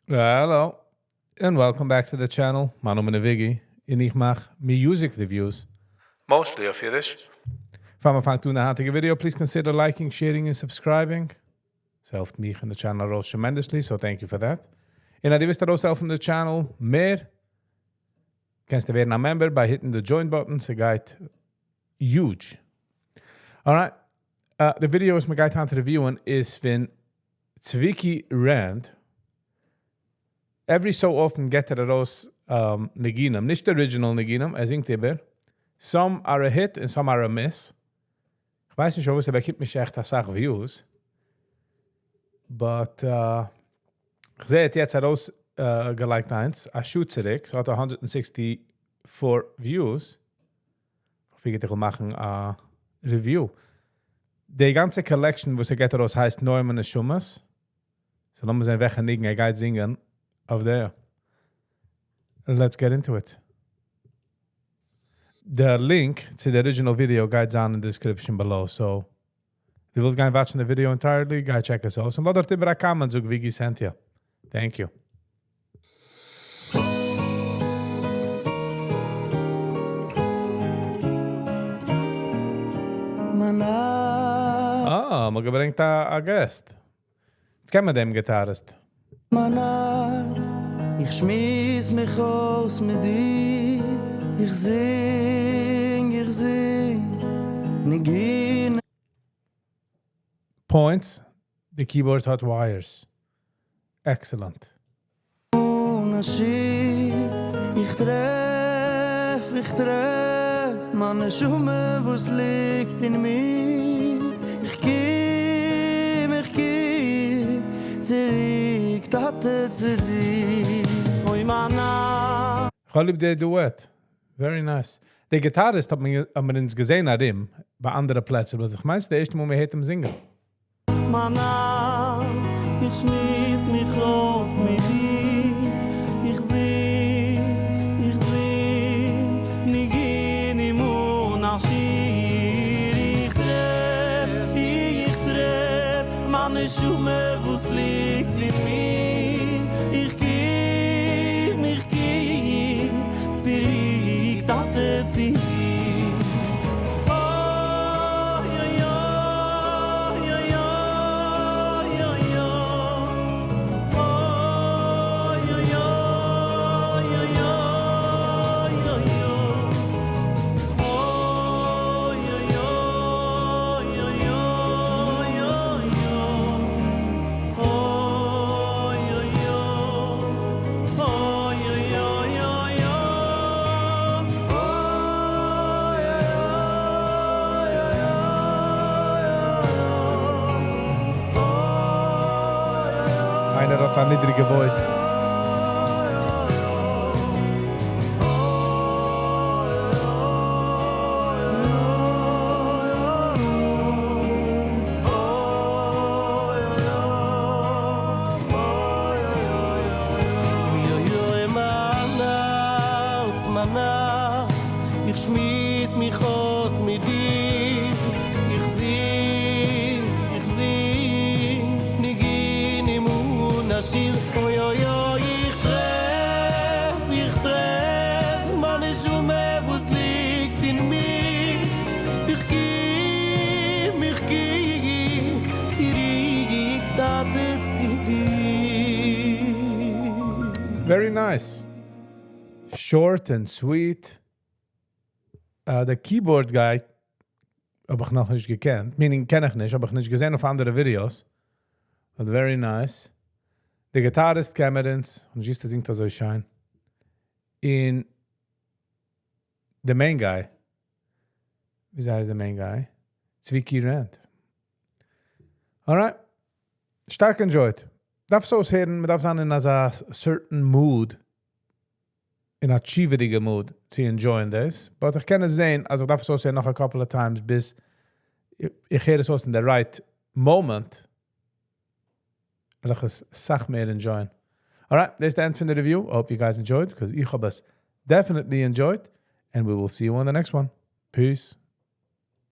Hello and welcome back to the channel, מיין נאמען איז וויגי און איך מאך music reviews, mostly אויף אידיש. פאר מען פאנגט אן די היינטיגע video, please consider liking, sharing און subscribing. ס'העלפט מיך און די channel ארויס tremendously, so thank you for that. און אז דו ווילסט ארויסהעלפן די channel מער, קענסטו ווערן א member by hitting די join button, ס'גייט huge. Alright, די ווידיאו וואס מ'גייט היינט review ען איז פון Tzviki Rand. Every so often געט ער ארויס ניגונים, נישט original ניגונים, ער זינגט איבער. Some are a hit און some are a miss. כ'ווייס נישט פארוואס ער באקומט נישט עכט אסאך views. But כ'זעה ער האט יעצט ארויס געלייגט איינס א שעה צוריק, ס'האט 164 views. כ'פיגערט איך וועל מאכן א review. די גאנצע collection וואס ער געט ארויס הייסט נועם נשמות. So לאמיר זען וועלכע ניגון ער גייט זינגען אויף דער. Let's get into it. די link צו די original video גייט זיין אין די description below, so דו ווילסט גיין watch ן די video entirely, גיי check עס אויס און לאז דארט איבער א comment, זאג וויגי sent you. Thank you. אה, מ'האט געברענגט א guest. יעצט קען מען דעם guitarist. מיין הארץ, איך שמועס מיך אויס מיט דיר, איך זינג, איך זינג, ניגונים. Points, די keyboard האט wires. Excellent. אן א שיר, איך טרעף, איך טרעף, מיין נשמה וואס ליגט אין מיר, איך קום, איך קום, צוריק טאטע צוריק, אוי מיין הארץ. כ'האב ליב די duet. Very nice. די guitarist האט מען אונז געזען ארום ביי אנדערע פלעצער, but איך מיין ס'איז די ערשטע מאל מען הערט אים זינגען. מיין הארץ, איך שמועס מיך אויס מיט דיר, איך זינג, איך זינג, ניגונים אן א שיעור, איך טרעף, איך טרעף, מיין נשמה וואס ליגט אין מיר, איך קום, איך קום, צוריק טאטע צו דיר. איינער האט א נידריגע voice. איך שמועס מיך אויס מיט דיר, איך זינג, איך זינג, ניגונים אן א שיעור, אוי אוי אוי, איך טרעף, איך טרעף, מיין נשמה וואס ליגט אין מיר, איך קום, איך קום, צוריק טאטע צו דיר. Very nice. Short and sweet. די keyboard guy האב איך נאכנישט געקענט, meaning קען איך נישט, האב איך נישט געזען אויף אנדערע videos. But very nice. די guitarist קען מיר אונז, און זי זינגט אזוי שיין. און the main guy, וויאזוי הייסט די main guy? Tzviki Rand. Alright. שטארק enjoyed. דארף עס אויסהערן, מען דארף זיין אין אזא certain mood, אין א תשובה'דיגע mood צו enjoy ען דאס. But איך קען עס זען, אז איך דארף עס אויסהערן נאך א couple of times ביז איך הער עס אויס אין די right moment, וועל איך עס סאך מער enjoy ען. Alright, דאס איז די end פון די review. I hope you guys enjoyed, because איך האב עס definitely enjoyed. And we will see you on the next one. Peace.